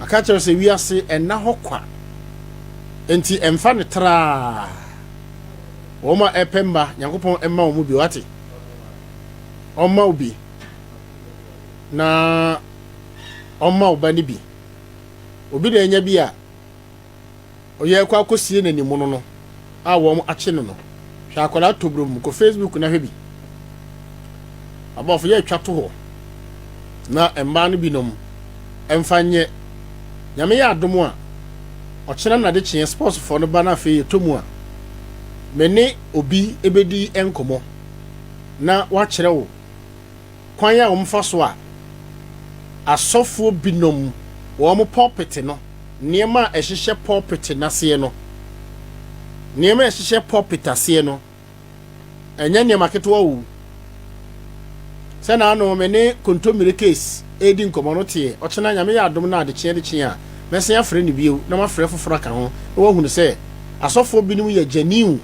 Maka akyerɛ wo sɛ wiase ɛnna hɔ kwa. Enti ɛmfa no traa. Wɔn a ɛpɛ mma, Nyankopɔn mma wɔn bi, wate? Ɔmma wo bi. Na ɔmma wo ba no bi. Obi na anya bi a, ɔyɛ kɔ akɔsie n'animono no a wɔn akye no no. Hwɛ akwadaa tobrom, kɔ Facebook na hwɛ bi. Abɔfo yɛ atwa to hɔ na mmaa no binom mfa nyɛ. Nyame yɛ adom a, ɔkyena na adekyeɛ sports foɔ no ba na afei yɛtɔ mu a, me ne obi bɛdi nkɔmmɔ na wakyerɛ wo kwan a wɔfa so a asɔfoɔ binom wɔn pulpit no, nneɛma a ɛhyehyɛ pulpit no aseɛ no, nneɛma a ɛhyehyɛ pulpit aseɛ no, ɛnyɛ nneɛma ketewa o. Sɛ na ano me ne kontommire case redi nkɔmmɔ no teɛ, ɔkyena Nyame yɛ adom na adekyeɛ de kye a, mɛsen afrɛ no bio na mafrɛ foforɔ aka ho na wahunu sɛ asɔfoɔ binom yɛ genuine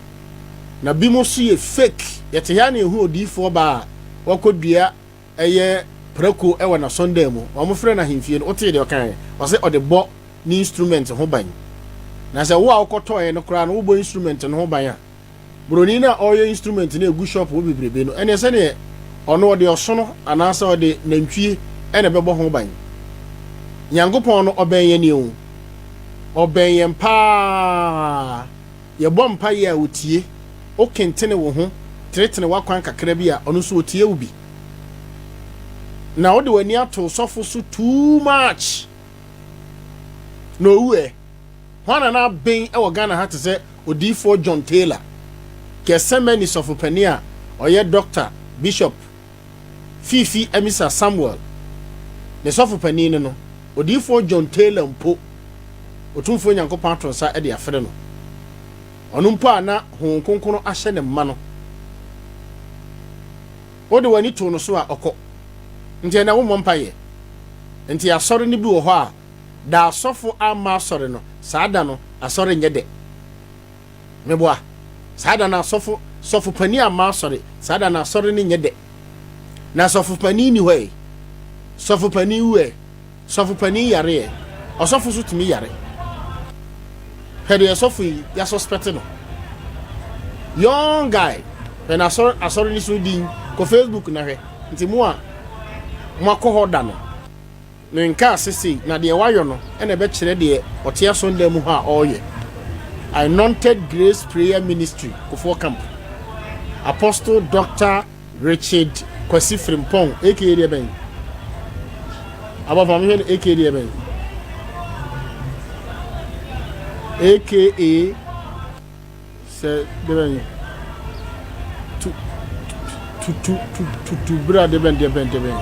na binom nso yɛ fake. Yɛte ha na yɛhu odiyifoɔ baa a wakɔdua ɛyɛ prako wɔ n'asɔndan mu. Wɔfrɛ no ahemfie no, wotee deɛ ɔkaeɛ? Ɔse ɔde bɔ ne instrument ho ban. Na sɛ wo a wokɔtɔeɛ no koraa no wobɔ instrument no ho ban a, Buroni no a ɔreyɛ instrument no a egu shop hɔ bebrebe no, ɛneɛ sɛdeɛ ɔno ɔde ɔsono anaasɛ ɔde nantwie na ɛbɛbɔ ho ban. Nyankopɔn no ɔbɛn yɛn o. Ɔbɛn yɛn paa. Yɛbɔ mpaeɛ a ɔtie. Wokentene wo ho tenetene w'akwan kakra bi a, ɔno nso ɔtie wo bi. Na wode w'ani ato sɔfo so too much. Na owu ɛ? Hwan na na aben wɔ Ghana ha te sɛ Odiyifoɔ John Taylor, Gethsemane sɔfopanin a ɔyɛ Dɔkta, Bishop, Fiifi Amisa Samuel ne sɔfopanin no no? Odiyifoɔ John Taylor mpo, Otumfoɔ Nyankopɔn ato nsa de afrɛ no. Ɔno mpo a na Honhom Kronkron ahyɛ no ma no, wode w'ani too no so a, ɔkɔ. Nti ɛnnɛ wommɔ mpaeɛ? Nti asɔre no bi wɔ hɔ a, Da asɔfo amma asɔre no, saa da no, asɔre nyɛ dɛ. Meboa? Saa da no asɔfo, sɔfo panin amma asɔre, saa da no asɔre no nyɛ dɛ. Na sɔfo panin ni hɔ ɛ. Sɔfo panin wu ɛ. Sɔfo panin yare ɛ. Ɔsɔfo nso tumi yare. Hwɛ deɛ sɔfo yi yɛasuspɛte no. Young guy, hwɛ n'asɔre asɔre no so din, kɔ Facebook na hwɛ. Nti mo a moakɔ hɔ da no. Menkaa sesei, na deɛ wayɔ no na ɛbɛkyerɛ deɛ ɔte asɔndan mu hɔ a ɔreyɛ. Anointed Grace Prayer Ministry, Kofoɔ Camp. Apostle Doctor Richard Kwasi Frimpong, aka deɛ bɛn? Abɔfra mehwɛ no aka deɛ bɛn? Aka Sɛ deɛ bɛn tu tutu tutu bra deɛ bɛn deɛ bɛn deɛ bɛn.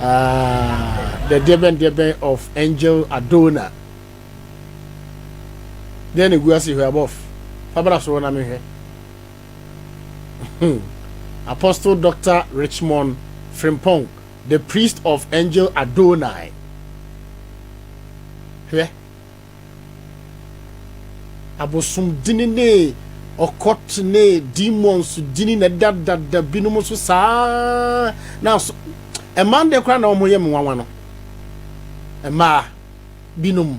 Ah, the deɛ bɛn deɛ bɛn of Angel Adona. Deɛ na egu ase hwɛ abɔf. Fabra soro na mehwɛ. Apostle Doctor Richmond Frimpong. The Priest of Angel Adonai. Hwɛ. Abosom dini ne ɔkɔt ne demons dini na ɛdadada binom so saa na so mmaa no deɛ koraa na wɔn yɛ me nwanwa no mmaa binom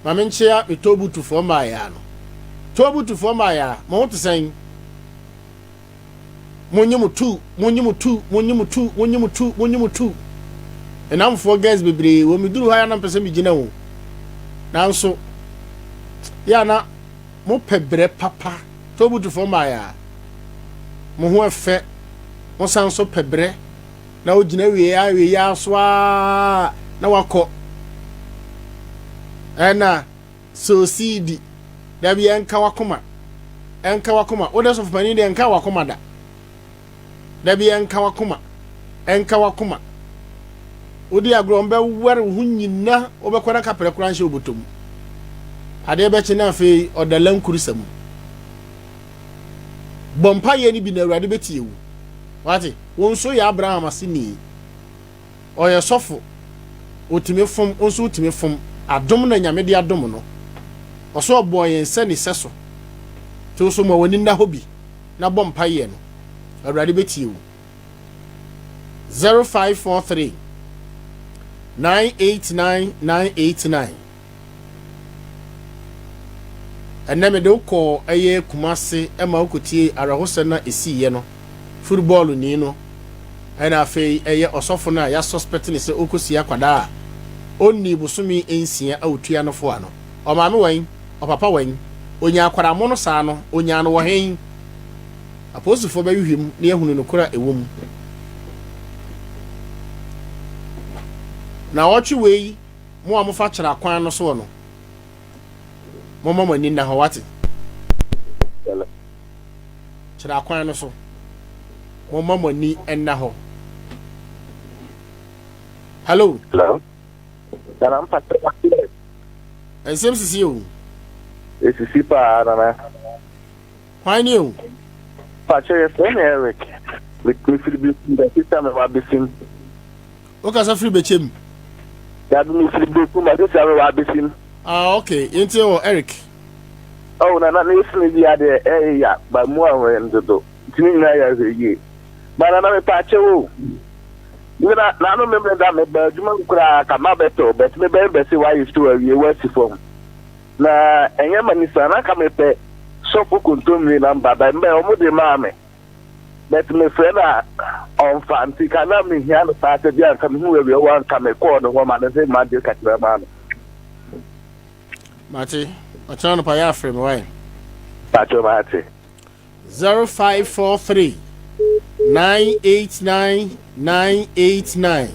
maame nkyea me tobutufoɔ mmaa no tobutufoɔ mmaa mo ho te sɛn. Monye mo tu, monye mo tu, monye mo tu, monye mo tu, monye mo tu. Nnamfoɔ girls bebree wɔ meduru hɔ a na mpɛ sɛ megyina o. Nanso yɛ a na mopɛ brɛ papa. Tobutufoɔ mmaeɛ a mo ho ɛfɛ, mo san so pɛ brɛ na wogyina wie a wie a so a na wakɔ. Ɛna So sii di. Dabi ɛnka w'akoma. Ɛnka w'akoma. Wo dɛ sɔfo panin deɛ ɛnka w'akoma da. Dabi ɛnka w'akoma. Ɛnka w'akoma. Wodi agorɔ wɔn bɛwɛre wo ho nyina wobɛkɔ na kaprɛ koraa nhyɛ wo bɔtɔ mu. Adeɛ bɛkye na afei ɔda lankurisa mu. Bɔ mpaeɛ no bi na Awurade bɛtie wo. Wate? Wo nso yɛ Abraham aseni. Ɔyɛ sɔfo, otumi fom, wo nso wotumi fom. Adom na Nyame de adom no. Ɔse ɔbɔɔ yɛn sɛ ne sɛso. Nti wo nso ma w'ani nna hɔ bi na bɔ mpaeɛ no. Awurade bɛtie wo. 0543 989 989. Ɛnnɛ mede wo kɔɔ ɛyɛ Kumase ma wokɔtiee awerɛhosɛm no a ɛsiiɛ no, footballni no ɛna afei ɛyɛ ɔsɔfo no a yɛasuspect no sɛ ɔrekɔsie akwadaa a ɔnnii bosome nsia a ɔtua no foa no. Ɔmaame wɛn? Ɔpapa wɛn? Ɔnyaa akwadaa mono saa no, ɔnyaa no wɔ hen? Apolisifoɔ bɛhwehwɛ mu na yɛahunu nokorɛ a ɛwɔ mu. Naawɔtwe wei, mo a mofa kyerɛ akwan no soɔ no, momma mo ani nna hɔ, wate? Kyerɛ akwan no so. Momma mo ani nna hɔ. Hello. Hello. Nana mpatɛ. Nsɛm sisi o. Esisi paa nana. Hwan ni o? Pakyɛ yɛfrɛ me Eric. Mefiri Bekum but sisi a mewɔ Abesim. Wokasa firi Bɛkyɛm? Dabi mefiri Bekum but sisi a mewɔ Abesim. Ah okay, yɛntie wɔ Eric. Oh nana na esi me bia deɛ ɛyɛ ya ba mu ahwɛ no dodo nti ne nyinaa yɛ ahwɛ yie. Ba nana mepaakyɛw o. Me na n'ano me mmerɛ da meba adwuma mu koraa ka ma bɛtɔ but me bɛn bɛse wayɛ show awie wasi fam. Na ɛnyɛ m'ani saa na nka mepɛ sɔfo kontommire number but mbɛ ɔmo de maa me but mefrɛ no a ɔmfa nti ka na mehia no paa sɛ bia nka mehu baabi ɔwɔ a nka mekɔɔ ne hɔ ma no sɛ magye kakra maa no. Mate, ɔkyena anɔpa yɛ afrɛ me wae. Pakyɛ mate. 0543 989 989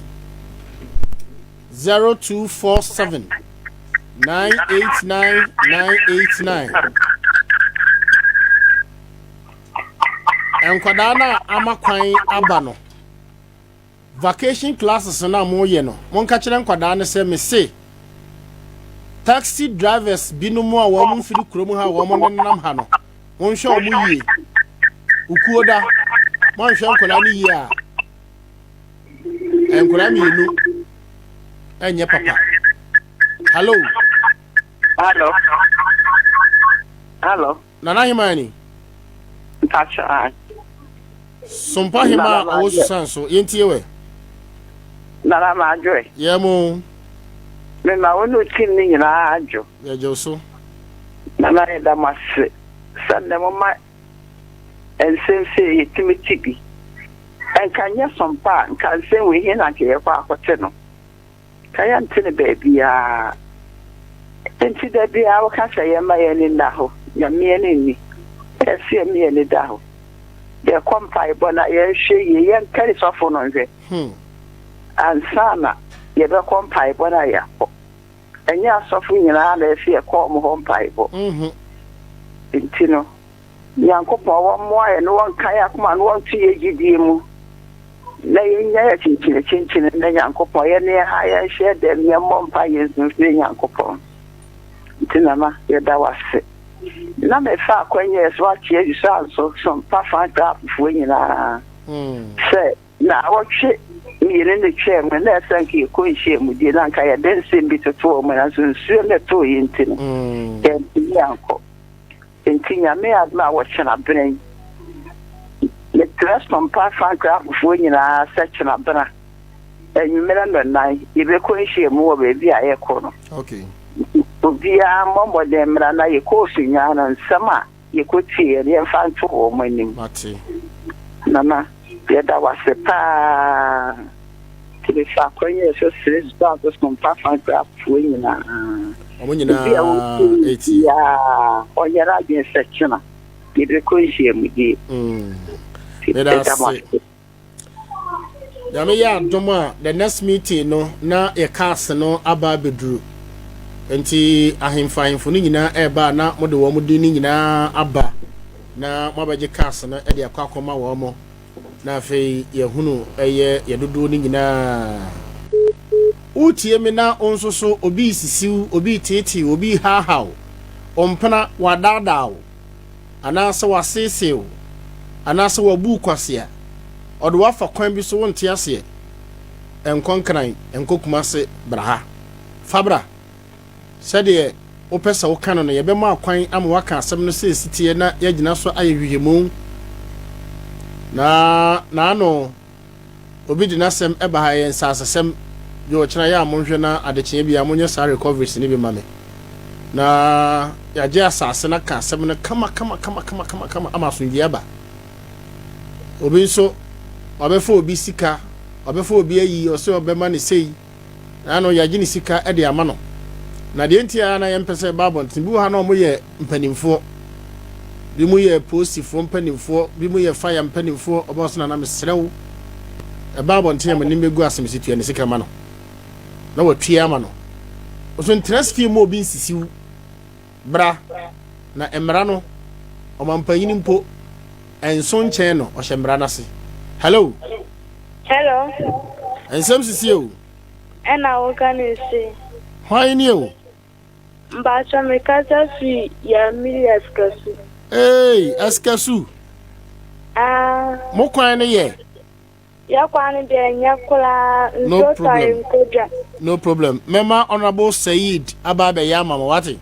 0247 989 989 Nkwadaa no a ama kwan aba no Vacation classes no a moyɛ no, monka kyerɛ nkwadaa no sɛ mese taxi drivers binom a wɔn mfiri kurom ha a wɔn nenam ha no, monhwɛ wɔn yie. Okuo da, moanhwɛ nkwadaa no yie a, nkwadaa mmienu ɛnyɛ papa. Hello. Hello. Hello. Nana Hemaa ni. Mpakyɛ ae. Sompa Hemaa a ɔwɔ Susan so, yɛntie wɛ. Nana Madwoe. Yɛ mo. Mema wo ne wo team no nyinaa adwo. Yɛgye wo so. Nana yɛda mo ase sɛ nnɛ moma nsɛm sei yɛtumi te bi. Nka nyɛ Sompa a, nka nsɛm wei he na nka yɛkɔ akɔte no. Ka yɛnte no baabiara. Enti da biara woka sɛ yɛmma yɛn ani nna hɔ. Nyame ani nni. Ɛyɛ sɛ yɛma yɛn ani da hɔ. Yɛkɔ mpaebɔ no a, yɛnhwɛ yie, yɛnkari sɔfo no nhwɛ ansa na yɛbɛkɔ mpaebɔ no a yɛakɔ. Ɛnyɛ asɔfo nyinaa na ɛsɛ sɛ yɛkɔ wɔn hɔ mpaebɔ. Enti no, Nyankopɔn wɔmmoa yɛn na wɔnka yɛn akoma na wɔnto yɛn gyidie mu na yɛnya yɛ kyenkyene kyenkyene na Nyankopɔn yɛne ha yɛnhyɛ dɛm yɛmmɔ mpa yɛn nsu mfiri Nyankopɔn nti nana yɛda wase na mefa akwanya so akyea Yusa nso so mpa fan afofoɔ nyinaa sɛ Naawɔtwe mmienu na etwaam no, na ɛsɛ anka yɛkɔ nhyiamudie na anka yɛde nsɛm bi toto wɔn nanso nsuo no ɛtɔɔ yi nti no, mm. yɛntumi ankɔ. Nti Nyame adom a wɔkyena bena yi, metrɛ Sompa Frankra afofoɔ nyinaa sɛ kyena bena anwummerɛ nnɔnnan yɛbɛkɔ nhyiamu wɔ baabi a yɛkɔ no. Okay. Obiara mmɔ mmɔden mmra na yɛkɔɔ Sunyani no nsɛm a Yɛkɔtieɛ no, yɛmfa nto wɔn anim. Mate. Nana, yɛda wo ase paa. Nti mefa akwan yi so srɛ Sudan so mpa Fankrafoɔ nyinaa. Wɔn nyinaa Obi a wɔtie ɛtie. biara, ɔnyɛ n'adwene sɛ kyena yɛbɛkɔ nhyiamudie. Nti Meda yɛda mo ase. ase. Nyame yɛ adom a the next meeting no na yɛ cars no aba abɛduru nti ahemfo ahemfo no nyinaa ɛreba a na mode wɔn din no nyinaa aba na moabɛgye cars no de akɔ akɔma wɔn mo na afei yɛhunu ɛyɛ yɛ dodoɔ no nyinaa. Wotie me na wo nso so obi resisiw, obi reteetee, obi rehaahaw, ɔmpena, wadaadaa wo. anaasɛ waseesee wo, anaasɛ wabu wo kwasea, ɔde wo afa kwan bi so wonte aseɛ, nkɔ Nkran, nkɔ Kumase, bra ha. Fa bra. Sɛdeɛ wopɛ sɛ woka no no, yɛbɛma akwan ama woaka asɛm no sɛ ɛsi teɛ na yɛagyina so ayɛ nhwehwɛmu. Na n'ano. Obi de n'asɛm ba ha, ɛyɛ nsasesɛm. Gye ɔkyena yɛ a monhwɛ na adekyeɛ biara monyɛ saa recoveries no bi ma me. Na yɛagye asase no aka asɛm no kama kama kama kama kama kama ama asomdwie aba. Obi nso wabɛfa obi sika, wabɛfa obi ayi, ɔsɛ ɔbɛma ne sei. Na no yɛagye ne sika de ama no. Na deɛ nti a na yɛmpɛ sɛ ɛba abɔnten, bi wɔ ha na wɔyɛ mpanimfoɔ, bi mu yɛ polisifoɔ mpanimfoɔ, bi mu yɛ fire mpanimfoɔ, ɔba ɔsɛ nana mesrɛ wo, ɛba abɔnten a m'anim bɛgu ase mesi tua ne sika ma no, na watua ama no. Ɔso ntena fie mu obi nsisi wo, bra na mmara no, ɔmampanyin mpo, ɛnso nkyɛn no, ɔhyɛ mmara no ase. Hello. Hello. Nsɛm sisi o. Ɛna woka ne se. Hwan ni o? Mpatsɔ me kasa firi Yamiri Ɛsikasu. Ee, Ɛsikasu. Ah. Mo kwan no yɛ. Yɛ kwan no deɛ nyɛ koraa nsuo tɔ a nkodwa. No problem. Mɛma Honourable Saeed aba abɛyɛ ama mo wate.